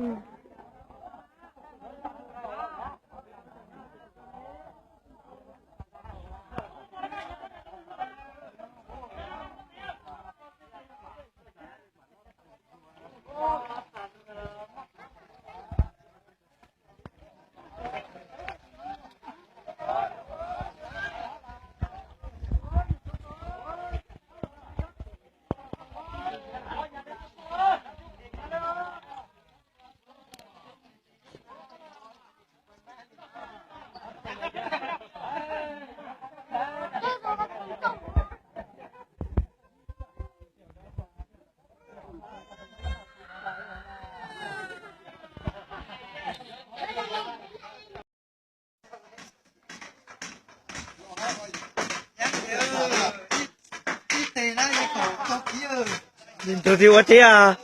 Tus twg ua teb a?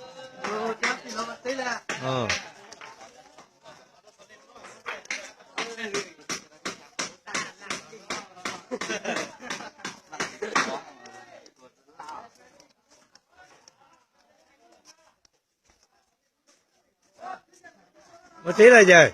Ua teb lawm yawg.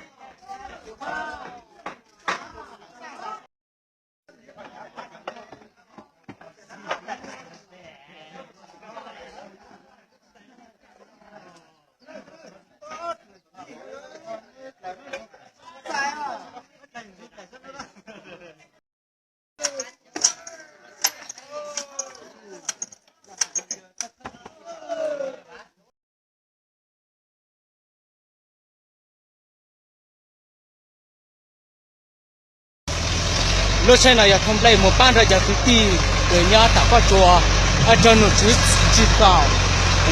Lub tsheb no yog thauj nplej mus pab rau cov kwv tij uas nyob tom Pob Tsuas, rau nom tswv Tsis Xaum,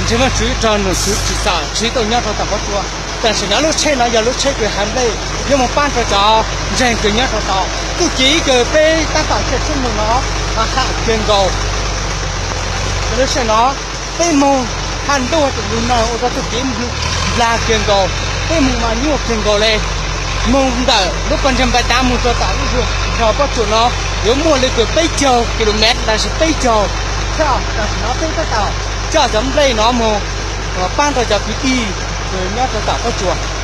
ntsej muag tswv rau nom tswv Tsis Xaum tswv tau nyob rau tom Pob Tsuas. Tam sim no lub tsheb no yog lub tsheb kws hais nplej yuav mus pab rau cov ntseeg kws nyob rau tod. Txuj kev kws peb tab tom caij tsheb mus no mas haj kiag nkaus. Lub tsheb no peb mus haj ntuj tus lug no ua rau txuj kev nplag kiag nkaus, peb mus mas nyuaj kiag nkaus le. Mus ntawm lub pas ntseeg npais tav mus rau tom lub zog Pob Tsuas no yuav muaj li kws peb caug kilomev lossis peb caug. Tam sim no peb tab tom coj cov nplej no mus pab rau cov kwv tij nyob rau tom Pob Tsuas.